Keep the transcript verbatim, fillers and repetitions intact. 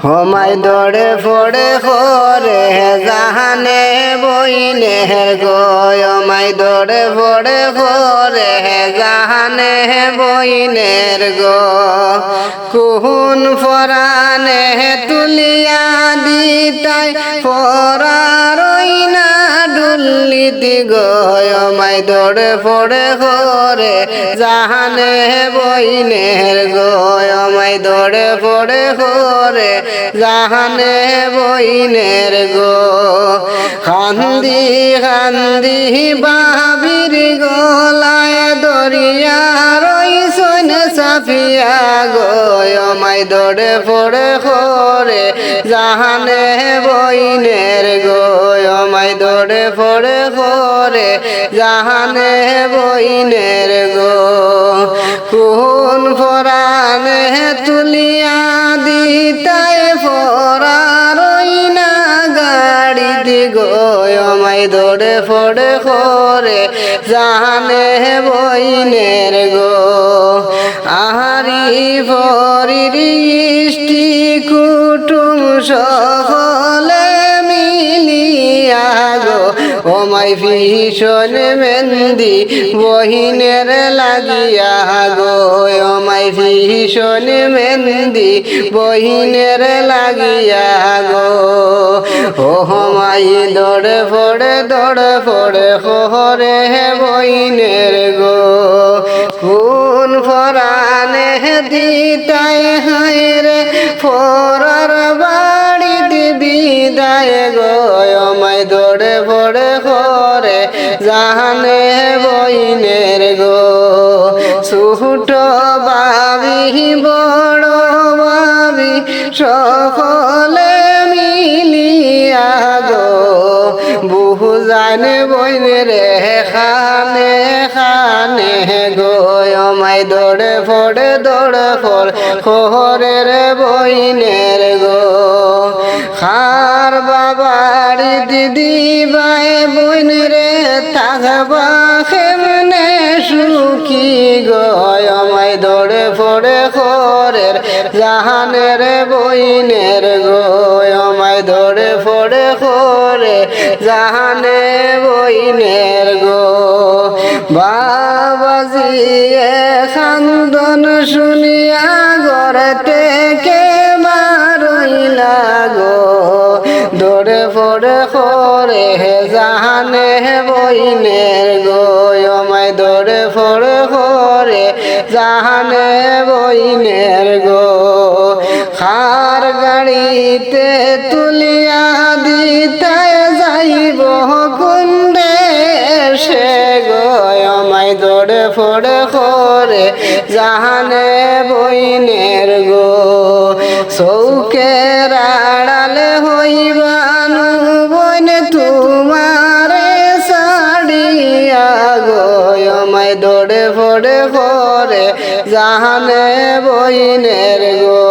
ও মাই দড়ে ফড়ে করে জাহানে বইনের গো, ও মাই দড়ে ফড়ে করে জাহানে বইনের গো। কুন ফরানে তুলিয়া দিতায় ফরার ওই না ডুল্লিতি গো, ও মাই দড়ে ফড়ে করে জাহানে বইনের গো, ও মাই দড়ে ফড়ে করে জাহানে বইনের গো। কান্দি কান্দি বাবির গলায় দড়িয়া রইছইন চাপিয়া গো, ও মাই দড়ে ফড়ে করে জাহানে বইনের গো, ও মাই দড়ে ফড়ে করে জাহানে বইনের গো। কুন ফরানে তুলিয়া দিতায় ফরার ওই না গাড়িতি গো, ও মাই দড়ে ফড়ে করে জাহানে বইনের গো। আহারি ফরির ইষ্টি কুটুম সকলে মিলিয়া গো, ও মাই ফিসন মেন্দি বইনের লাগিয়া গো, ও মাই ফিসন মেন্দি বইনের লাগিয়া গো। ও মাই দড়ে ফড়ে দড়ে ফড়ে করে বইনের গো। কুন ফরানে দিতায় হায়রে ফরার বাড়িত বিদায় গো, ও মাই দড়ে ফড়ে করে জাহানে বইনের গো। ছোট বাবি বড় বাবি সকলে মিলিয়া গো, বুঝাইন বইনরে কানে কানে গো, ও মাই দড়ে ফড়ে দড়ে ফড়ে করের বইনের গো। কার বাবারি দিদি বাই বইনরে থাকবা কেমনে সুখী গো, ও মাই দড়ে ফড়ে করের জাহানের বইনের গো, ও মাই দড়ে ফড়ে করে জাহানে বইনের গো। বাবাজিয়ে কান্দন শুনিয়া ঘর থেকে বারইলা গো, দড়ে ফড়ে করে জাহানে বইনের গো, ও মাই দড়ে ফড়ে করে জাহানে বইনের গো। কার গাড়িতে তুলিয়া দিতায় যাইব কুন দেশে গো, ও মাই দড়ে ফড়ে করে জাহানে বইনের গো। চউখের আড়ালে হইবানু বইন তুমারে ছাড়িয়া গো, ও মাই দড়ে ফড়ে করে জাহানে বইনের গো।